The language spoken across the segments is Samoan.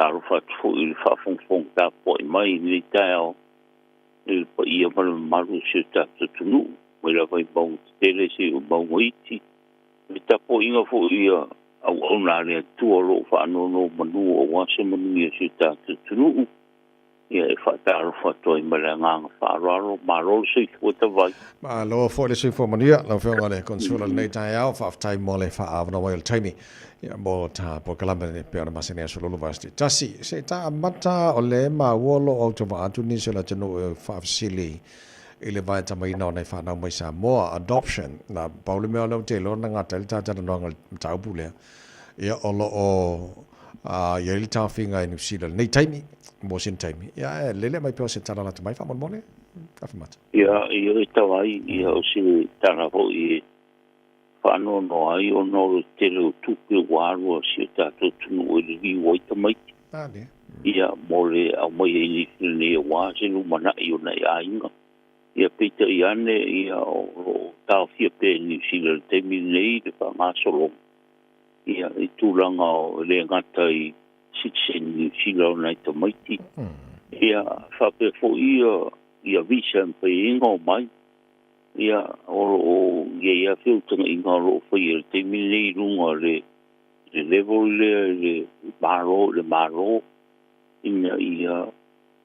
Faatalofa atu foi i le faafogafoga tapuai mai i lenei taeao i le paia ma le mamalu o si o tatou atunuu mai lava i mauga tetele seia oo i mauga iti. Le tapuaiga foi ia auauna a le Atua o lo o faanonomanu aua se manuia o si o tatou atunuu. Ia e faatalofa atu ai ma le agaga faaaloalo. Malo le soifua tavai. Malo foi le soifua manuia lau Afioga i le Konesula i lenei taeao. Faafetai mo le faaavanoa mai o le taimi mo ta polokalame e pei ona masani aso lolo vaiaso taitasi. Se i ta amata o lea e maua o lo o autovaa atu nisi o le atunuu e faafesili i le vaetamaina o nai fanau mai Samoa, adoption. Na pau le mea o lea ou te iloa na gata ai le ta talanoaga i le mataupu lea. Ia o lo o i ai le taofiga i Niu Sila i lenei taimi, mo sina taimi. Ia ae lele mai pea o se tala lata mai faamolemole, Afemata. Ia, ia e tau ai, ia o se tala foi e faanoanoa ai ona o le tele o tupe ua alu a si o tatou atunuu e liliu ai tamaiti. Ia, mo le aumaia i Niu Sila nei aua se lumanai o nai aiga. Ia, peitai ane, ia, o lo o taofia pea e Niu Sila i le taimi lenei le faagasologa, ia, i tulaga o e le gata i sitiseni Niu Sila o nai tamaiti, ia, faapea foi ia, ia visa e mafai ai ona omai. Ia, o lo o i ai lava feutagaiga o lo o faia i le taimi lenei i luga o le level lea i le Malo i le Malo ina ia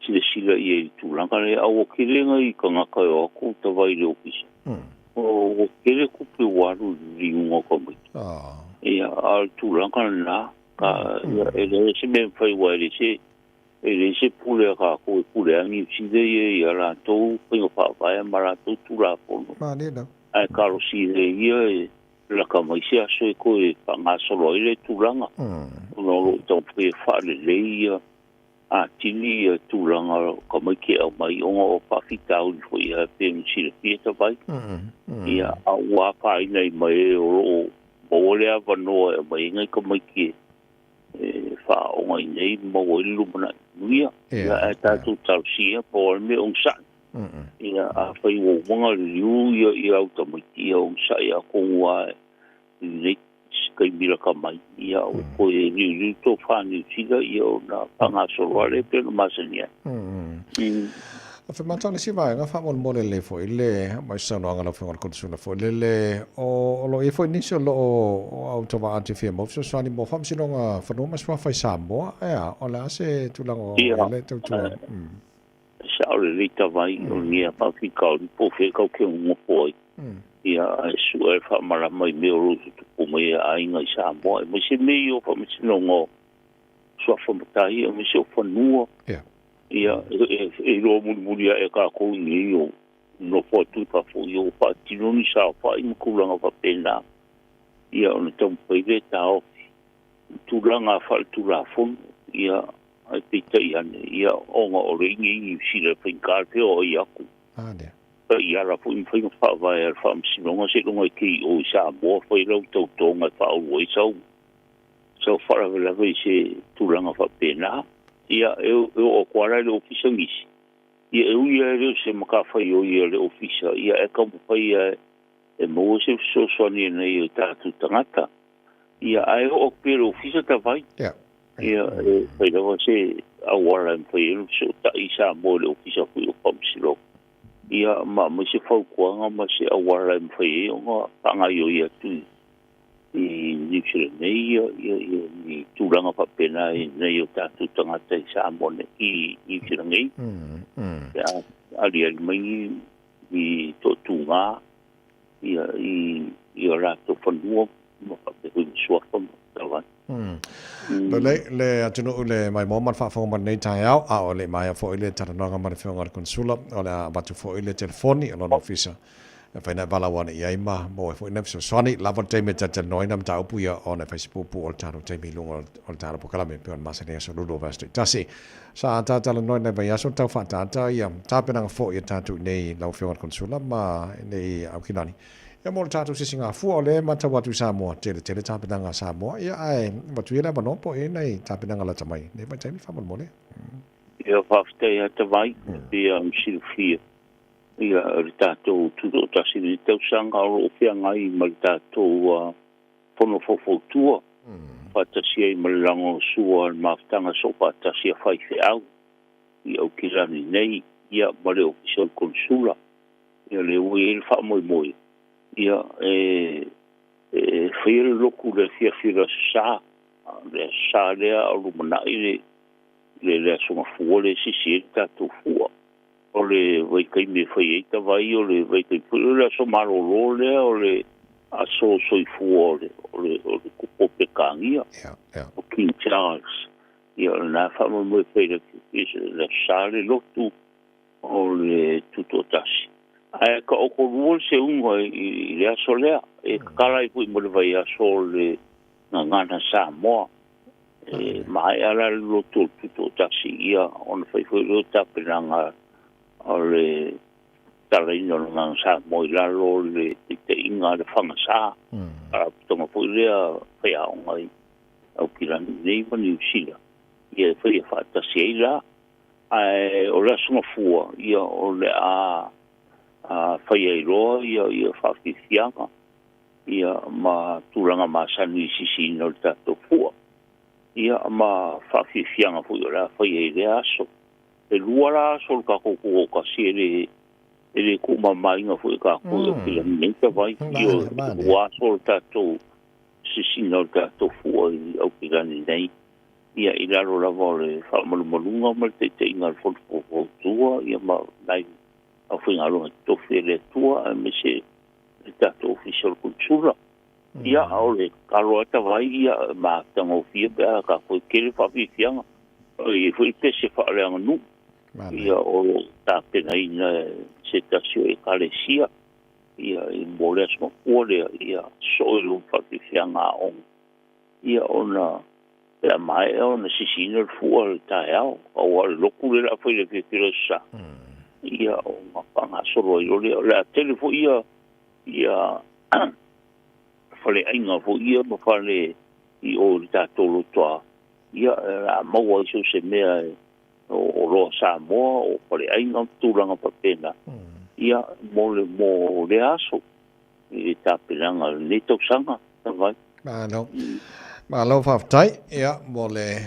silasila i ai i le tulaga lea. A ua tele nai tagata e o atu tavai i le ofisa, ua tele tupe ua alu i le liliuga o tamaiti. Ia, a o le tulaga lena, e leai se mea e mafai aua e le se E leai se pule a tatou e pule ai Niu Sila ia i a latou faiga faavae ma latou Tulafono. Ae talosia e ia e lata mai se aso e toe faagasolo ai lea tulaga, ona o lo o taumafai e faalelei ia atili ia tulaga o tamaiti e aumai ona o faafitauli foi e pei ona silafia tavai. Ia, a ua afaina ai ma e o lo o maua le avanoa e aumai ai nai tamaiti e e faaaoga i nei ma maua ai le lumanai manuia. Ia, ae tatou talosia po o le mea onosai. Ia, afai ua uma ona liliu ia, ia au tamaiti, ia onosai atonu lava i lenei taimi lata mai, ia ua toe liuliu tofa Niu Sila, ia ona faagasolo lava lea e pei ona masani ai. Afemata o le isi vaega faamolemole lelei foi le aumai saunoaga a lau Afioga i le Konesula foi lele o lo o i ai foi nisi o lo o autovaa atu e fia maua fesoasoani mo Faamasinoga Fanua ma Suafa i Samoa. Ea, o le a se tulaga o i ai le tautua? Sao lelei tavai o lenei faafitauli po o fea tau te nonofo ai. Ia, ae sue le faamalama i mea o lo o tutupu mai e aiga i Samoa, aemaise mea ia o Faamasinoga o Suafa Matai, aemaise o fanua. Ia, e iloa mulimuli ae e tatou i inei o nofo atu i fafo, ia ua faatino ni saofai ma tulaga faapena, ia ona taumafai lea e taofi i tulaga faaletulafono, ia, ae peitai ane, ia, ona o le inei i Niu Sila e faigata le feoai atu. Taiala foi ma faiga faavae a le Faamasinoga seiloga e te i o i Samoa fai lau tautoga e faaulu ai sau sau faalavelave i se tulaga faapena. Ia, e oo atu lava la i le ofisa nisi, ia e ui lava e le o se matafaioi a le ofisa, ia ae taumafai lava e maua se fesoasoani a nai o tatou tagata. Ia, ae oo atu pea i le ofisa tavai. Ia, e fai lava se auala e mafai ai ona fesootai i Samoa i le ofisa foi o Faamasinoga, ia, ma aumai se fautuaga ma se auala e mafai ai ona faagaoioi atu i i Niu Sila nei ia, ia, ia, ni tulaga faapena i nai o tatou tagata i Samoa nei, i Niu Sila nei. Pe a aliali mai ni, ni toatuga ia, i, i o latou fanua ma faapea foi ma suafa ma tauai. Lelei le atunuu i le maimoa ma le faafofoga mai i lenei taeao, a o le i maea foi le talanoaga ma le Afioga i le Konesula, o le a avatu foi le telefoni o lona ofisa E mafai ona e valaau ane i ai ma maua ai foi nai fesoasoani. Lava le taimi e talatalanoaina mataupu ia ona e fai se puupuu o le tatou taimi i luga o le tatou polokalame e pei ona masani ai aso lulu o vaiaso taitasi. Sa talatalanoaina i vaiaso tau faaataata ia tapenaga foi a tatou i nei lau Afioga i le Konesula ma nei Aukilani ia mo le tatou sisigafua. O lea e matau atu i Samoa, tele tele tapenaga a Samoa ia ae avatu ia le avanoa po o i ai nai tapenaga lata mai i lenei vaitaimi faamolemole. Ia faafetai lava Tavai, pei ona silafia Ia, o le tatou Tutoatasi i lenei tausaga o lo o feagai ma le tatou Fono Faufautua. faatasi ai ma le lagolagosua a le mafutaga soofaatasi a faifeau i Aukilani nei, ia, ma le Ofisa o le Konesula. Ia, lea ua i ai le faamoemoe, ia, e faia le lotu i le afiafi o le Aso Sa, le Aso Sa lea a o lumanai le le Aso Gafua lea e sisi ai le tatou fua. O le vaitaimi e fai ai tavai, o le vaitaimi foi o le aso malolo lea, o le aso soifua o le o le o le Kupu o Peretania, o King Charles. Ia, o lena faamoemoe fai le Aso Sa le lotu o le Tutoatasi. Ae taotolua le seuga i le aso lea, e tatala ai foi ma le vaiaso o le Gagana Samoa. E maea la le lotu o le Tutoatasi, ia, ona fai foi lea o tapenaga o le tatalaina o le Gagana Samoa i lalo o le taitaiga a le Fagasa, faalapotopotoga foi lea faiaoga i Aukilani nei ma Niu Sila, ia e faia faatasi ai la. Ae o le Aso Gafua, ia, o le a fai ai loa ia faafiafiaga, ia, ma tulaga masani i sisiina o le tatou fua, ia, ma faafiafiaga foi o le a fai ai lea aso. E lua la aso o le tatou tutoatasi, e le tuumamaina foi e tatou i Aukilani nei tavai. Ia, lua aso o le tatou sisiina o le tatou fua i Aukilani nei, ia, i lalo lava o le faamalumaluga ma le taitaiga a le Fono Faufautua, ia, ma nai aufaigaluega totofi a le Atua, aemaise le tatou Ofisa o le Konesula. Ia, o le tatalo a tavai, ia matagofie pe a tatou e tele faafiafiaga. E i ai foi pese faaleaganuu, ia, o lo o tapenaina e se tasi o Ekalesia, ia, i mo le Aso Gafua lea, ia, soo i luma faafiafiaga aoga, ia, ona pe a maea ona sisiina le fua le taeao, aua o le lotu lea o le a fai i le afiafi o le Aso Sa, ia, ona faagasolo ai loa lea. O le a tele foi ia faleaiga foi ia ma fale i o i le tatou lotoa, ia, o le a maua ai so o se mea o oloa Samoa, o faleaiga ma tulaga faapena, ia, mo le mo lea aso i le tapenaga o lenei tausaga tavai. Malo. Malo faafetai, ia, mo le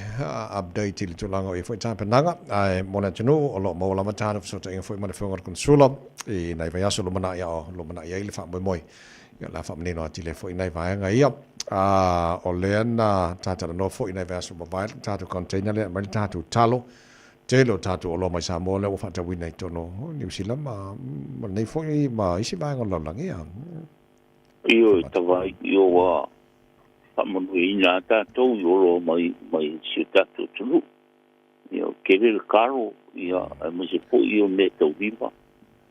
update i le tulaga o ia foi tapenaga. Ae mo le atunuu, o lo o maua lava tatou fesootaiga foi ma le Afioga i le Konesula i nai vaiaso lumanai a o lumanai ai le faamoemoe. Ia, o le a faamanino atili ai foi nai vaega ia. O lea na tatalanoa foi i nai vaiaso ua mavae le tatou container lea e aumai le tatou talo. Tele o tatou oloa mai Samoa lea ua faatauina i totonu o Niu Sila ma lenei foi ma isi vaega o le lalolagi. Ia. Ioe, tavai, io ua faamanuiaina a tatou i oloa mai mai si o tatou atunuu. Ia, o tele le talo, ia, aemaise foi o mea taulima.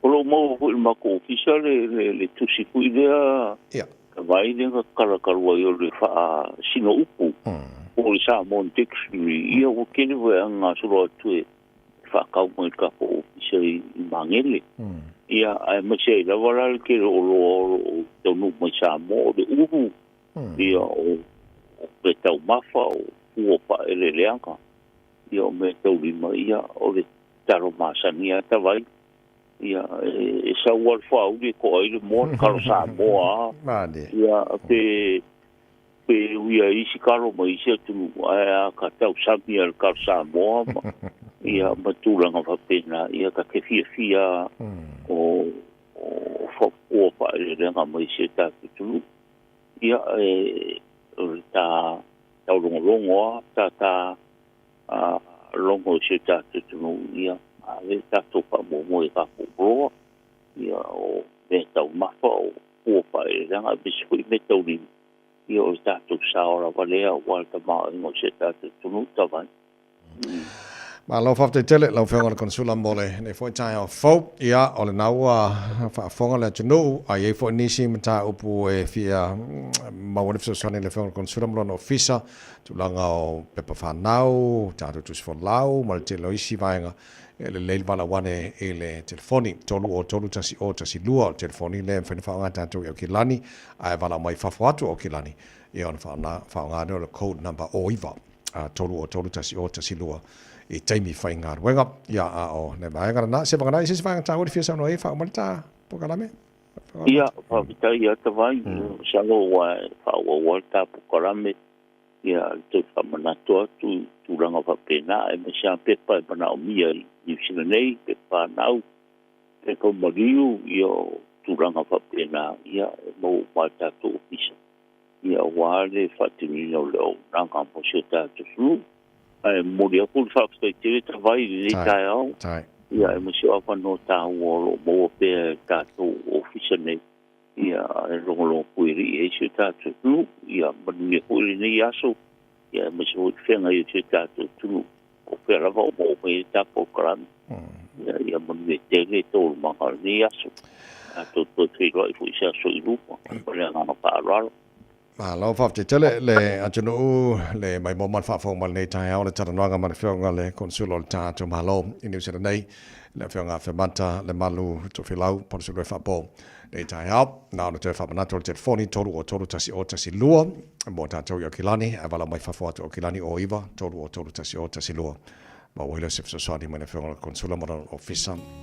O lo o maua foi i le matou ofisa le tusi foi lea, tavai, lea na tatala talu ai o le faasino upu po o le Samoan Dictionary. Ia, ua tele foi a gasolo atu e faatau mai i le tatou ofisa i Magele. Ia, aemaise ai lava la le tele o oloa o lo o taunuu mai Samoa, o le ulu, ia, o mea taumafa, o fua faaeleeleaga, ia, o mea taulima, ia, o le talo masani lava tavai. Ia, e sau lava le foauli e toa ai le moa, le talo Samoa lava. Ia, pe Pe ui ai isi kalo mai isi atunuu, ae a ka tausami a le kalo Samoa ma, ia, ma tulaga faapena, ia ta te fiafia o o fua faaeleeleaga mai si o tatou atunuu. Ia, e o le ta taulogologo a ta ta a logo i si o tatou atunuu, ia, ave tatou faamuamua i tatou oloa, ia, o mea taumafa, o fua faaeleeleaga, aemaise foi mea taulima. Ia, o le tatou sao lava lea aua le tamaoaiga o si o tatou atunuu tavai. Malo faafetai tele lau Afioga i le Konesula mo lenei foi taeao fou. Ia, o lena ua faafofoga le atunuu, a i ai foi nisi mataupu e fia maua le fesoasoani i le Afioga i le Konesula ma lona ofisa, tulaga o pepa fanau, tatou tusi folau ma le tele o isi vaega, E lelei le valaau ane i le telefoni 303 10 12, o le telefoni lea e mafai ona faaaoga e tatou i Aukilani, ae valaau mai fafo atu o Aukilani, ia ona faaaoga lea o le code number 09 303 10 12 i taimi faigaluega. Ia, a o le vaega lena, se vagana i se isi vaega taua e fia saunoa ai e faauma le ta polokalame. Ia, faafetai ia Tavai, masalo ua faaauau le ta polokalame. Ia, le toe faamanatu atu i tulaga faapena, aemaise lava pepa e manaomia i Niu Sila nei, pepa fanau, pepa maliu, ia o tulaga faapena, ia e maua uma lava i le tatou ofisa, ia aua le faatinoina o le auaunaga mo si o tatou atunuu. Ae momoli atu le faafetai tele Tavai i lenei taeao, ia aemaise o avanoa taua o lo o maua pea e le tatou ofisa nei, ia e logologo puialii ai si o tatou atunuu. Ia manuia foi lenei aso, ia aemaise foi le feagai o si o tatou atunuu, po o fea lava o maua mai ai le ta polokalame. Ia manuia tele taualumaga o lenei aso. Tatou toe feiloai foi i se aso i luma. Ma le agaga faaaloalo. Malo faafetai tele le atunuu le maimoa ma le faafofoga mai lenei taeao le talanoaga ma le afioga le Konesula o le tatou Malo i Niu Sila nei, le afioga Afemata Lemalu Tofilau Palusulue Faapo lenei taeao. Na ona toe faamanatu o le telefoni 303 1012 mo tatou i Aukilani, ae valaau mai fafo atu o Aukilani 09 303 1012. Maua ai lea o se fesoasoani mai le afioga le Konesula ma lona ofisa.